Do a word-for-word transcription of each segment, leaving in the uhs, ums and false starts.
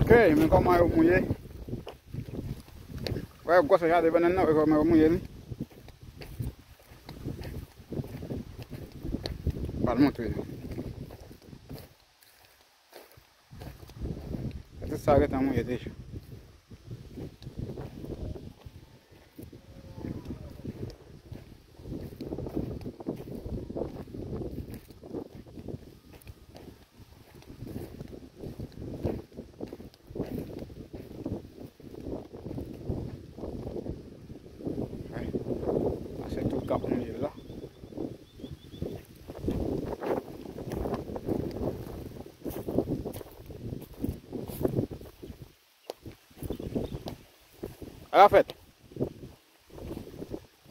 Ok, men kòman yo mouye. Wè, gwosè, gade bannann nan, wè kòman yo mouye li. Pral montre nou. Tout sa gentan mouye deja. Sa se tout k ap mouye la. Sa fèt.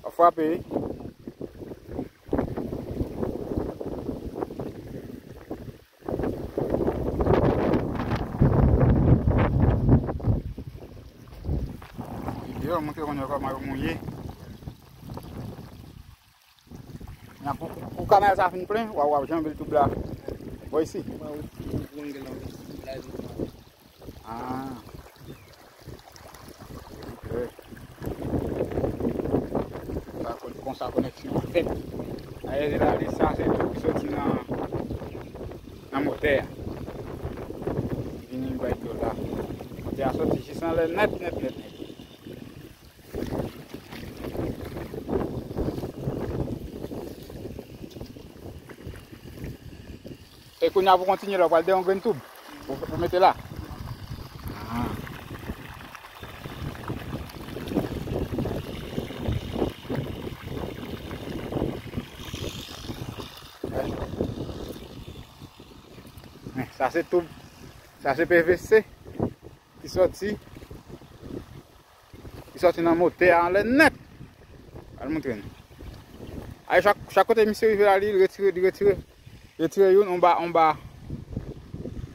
W ap frape wi. Videyo montre moun yo kòman yo mouye. Nan kou, kou kanal sa fin plen, w ap, w ap janbe l toub la. Bò isi. Ah. Ok. Sa kon-, konsa koneksyon an fèt. Ayè, la, li sa se toub ki soti nan, nan motè a. Vini bay dlo la. Motè a soti jis anlè nèt, nèt, nèt, nèt. E kounye a pou kontinye la, w pral dèyè yon grenn toub. Pou, pou mete la. Ah. Men, sa se toub. Sa se P V C ki soti. Li soti nan motè a anlè nèt. Al montre nou. Ay, chak, chak kote misye rive la, li retire, li retire, retire youn anba, anba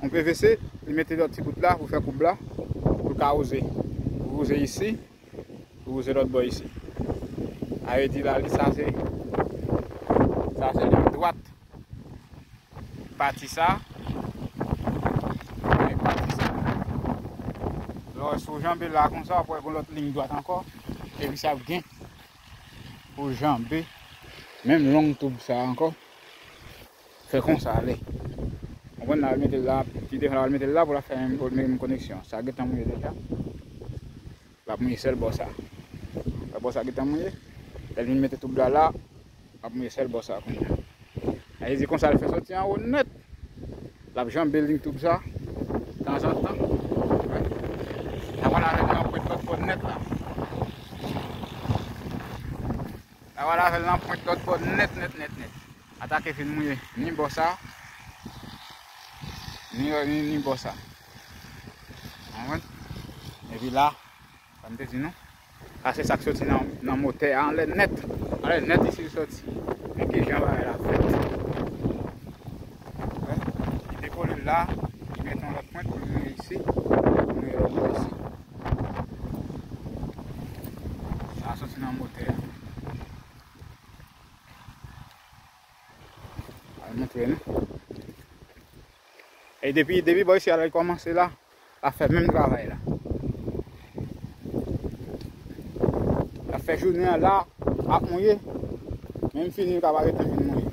yon P V C, li mete lòt ti bout la pou fè koub la, pou l ka wouze. Pou wouze isi, pou wouze lòt bò isi. Sa vle di la, li, sa se, sa se liy dwat. Pati sa. Avèk pati sa. Lè w wè si w janbe la konsa, w ap wè gon lòt liy dwat ankò. Epi sa ap gen pou janbe menm long toub sa ankò. Fè konsa ale. Konprann, l al mete l la, ti devan l al mete l la pou l ap fè menm, menm koneksyon. Sa gentan mouye deja. L ap mouye sèl bò sa. Lè bò sa gentan mouye, lè l vin mete toub la la, l ap mouye sèl bò sa kounye a. Sa vle di konsa l fè soti anwo nèt. L ap janbe liy toub sa tanzantan. Wè. L ap al avè l nan pwent lòt bò nèt la. L ap al avè l nan pwent lòt bò nèt, nèt, nèt, nèt. Atake fin mouye ni bò sa, ni, ni, ni bò sa. Konprann? Epi la, sa m te di nou. Sa se sa k soti nan, nan motè a anlè nèt. Anlè nèt isi l soti. Men kijan bagay la fèt. Wè. Li dekole l la, li mete yon lòt pwent pou l mouye isi, pou l mouye lòt bò isi. Sa soti nan motè a. Al montre nou. E depi, depi bò isi a l kòmanse la, l ap fè menm travay la. L ap fè jounen an la, ap mouye. Menm fini, l ka pa gen tan fin mouye.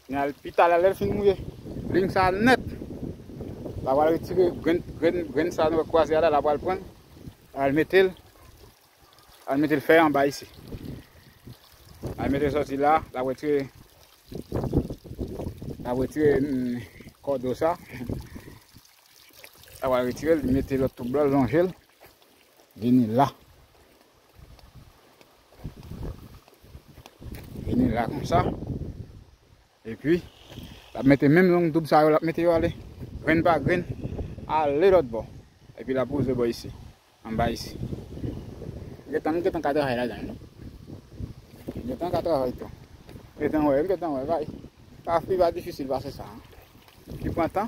Kounye a, pi ta la, lè l fin mouye liy sa a nèt, l a pral retire grenn, grenn, grenn sa nou wè kwaze a la, l a pral pran l, l a pral mete l, l a pral mete l fè anba isi. L a mete l soti la, l a retire, l a retire, mm, kòdo sa. L a pral retire l, mete lòt toub la, lonje l. Vini la. Vini la konsa. Epi, l ap mete menm long toub sa yo, l ap mete yo ale. Grenn pa grenn. Ale lòt bò. Epi l ap wouze bò isi. Anba isi. Gentan, nou gentan ka travay ladan l, non? Gentan ka travay tou. Gentan wè, gentan wè, pa, pa, li pa difisil pase sa, non. Li pran tan.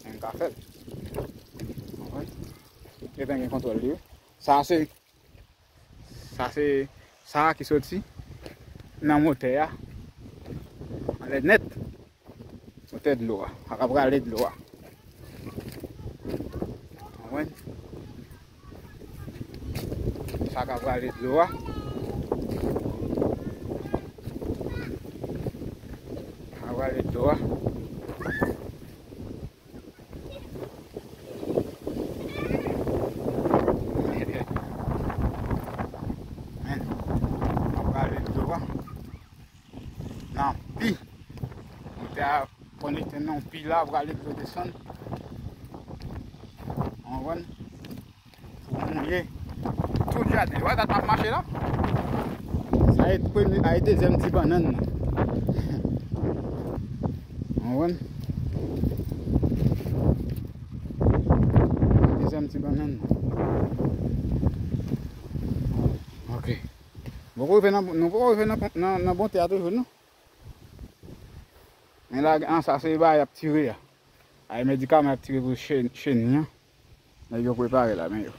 Men ka fè l. Konprann? Gentan gen kontwòl li, wi. Sa se, sa se, sa ki soti nan motè a. Anlè nèt. Motè dlo a. Sa k ap rale dlo a. Konprann? Sa k ap rale dlo a. Sa k ap rale dlo a. Men, ap rale dlo a. Nan pi. Motè a konekte nan pi la, ap rale dlo desann. Ou konprann? Pou mouye tout jaden. Wè dat m ap mache la? Sa e premye, sa e dezyèm ti bannann nan. Ou konprann? Dezyèm ti bannann nan. Ok. Poko rive nan, nou poko rive nan, nan, nan bonte a toujou, non. Men la, an, sa se bagay y ap tire a. Ay medikaman y ap tire pou chen, chen li an. Nèg yo prepare la, men yo.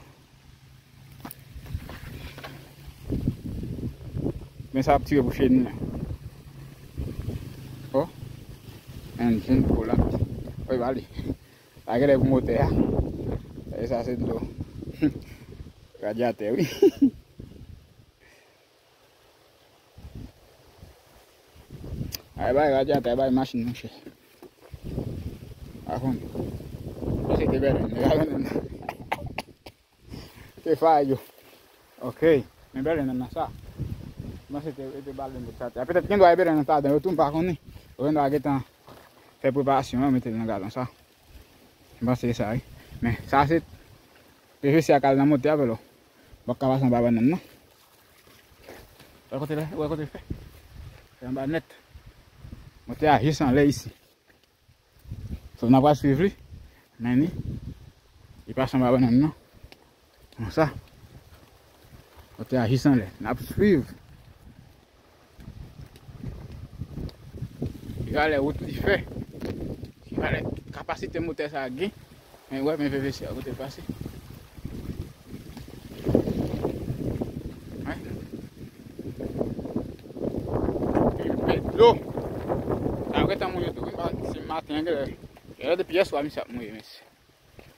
Men sa ap tire pou chen li an. Oh. Engine pull out. Oy, bali. Sa genlè pou motè a. E sa se dlo. Radyatè, wi. Ay bay radyatè, ay bay machin, monchè. Pa konn. Mwen se te bèlè, men pa konn. Te fay yo. Ok. Men bèlè nan sa. Mwen se te, te bal de sa. Petèt gen dwa e bèlè nan sa, yo tou m pa konnen. Yo gen dwa gentan fè preparasyon, yo mete l nan galon sa. M panse se sa, wi. Men, sa se P V C a k al nan motè a, vèlò. Bòk ka pase anba bannann nan. Wè kote l, wè kote l fè. Fè anba nèt. Motè a jis anlè isi. So, n a pral swiv li. Men ni. Li pase anba bannann nan. Konsa. Motè a jis anlè. N ap swiv. Ki valè wout li fè. Ki valè kapasite motè sa a gen. Men wè, men P V C a kote l pase. Wè. Anpil dlo. Sa yo gentan mouye tou. Wi, m pa konn si maten an, genlè. Genlè depi yèswa misye ap mouye, mesye.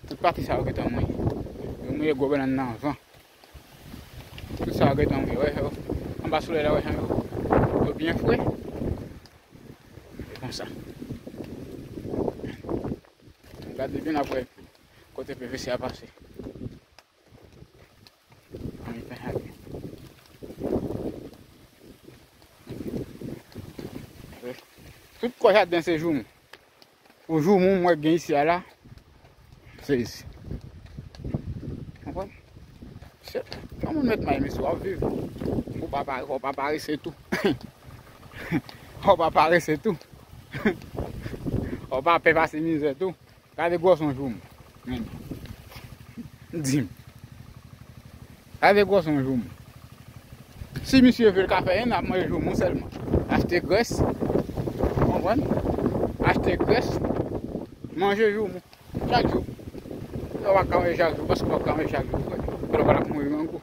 Tout pati sa yo gentan mouye. Yo mouye gwo bannann nan anvan. Tout sa yo gentan mouye. Wè, yo, anba solèy la, wè jan yo, yo byen fre. E konsa. Gade byen apre kote P V C a pase. Ann fè sa byen. Tout kò jaden se joumou. Pou joumou m wè gen isi a la, se isi. Konprann? Se, yon moun met may, mesye, w ap viv. Ou pa pare, fò w pa parese tou. Fò w pa parese tou. Fò w pa pè pase mizè tou. Gade gwòsè yon joumou. Men. Di m. Gade gwòsè yon joumou. Si misye vle l ka fè, n ap manje joumou sèlman. Achte grès. Konprann? Achte grès. Manje joumou. Chak jou. Ou pa ka manje chak jou, paske ou pa ka manje chak jou, frè. Lè w pa t ap mouri grangou.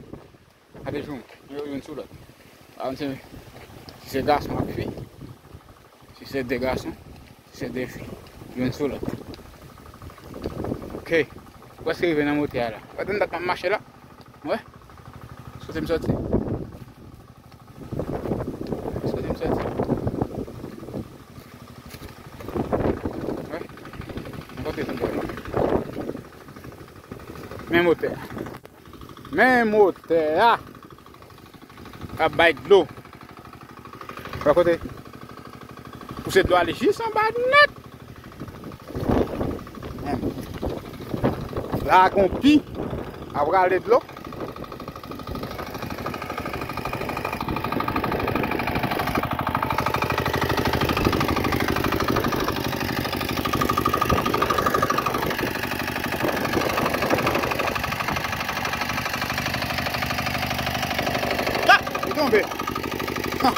Gade joumou, yo youn sou lòt. Pa konn si, si se gason ak fi. Si se de gason, si se de fi. Youn sou lòt. Ok. Prèske rive nan motè a la. Wè, tann dat m ap mache la. Wè. Kote m soti. Kote m soti. Wè. Mwen kote m soti. Men motè a. Men motè a k ap bay dlo. Wè kote. Pouse dlo ale jis anba nèt. Men. La gon pi. Ap rale dlo. Ah! Li tonbe. Sa,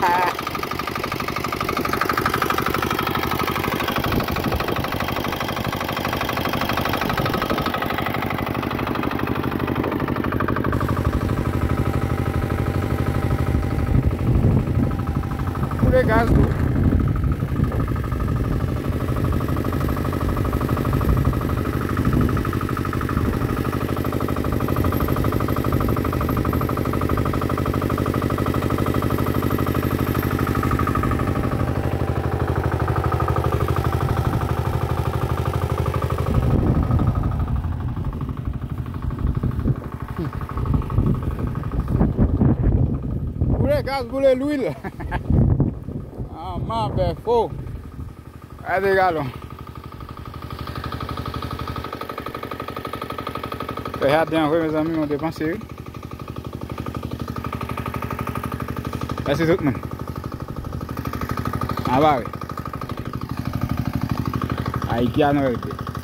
Gaz. Boule gaz, boule lwil. Ah, ma bè fo. Gade galon. Fè jaden an vre, mezanmi, nou depanse, wi. Mèsi tout moun. Anba, wi. Ayiti a nou rete.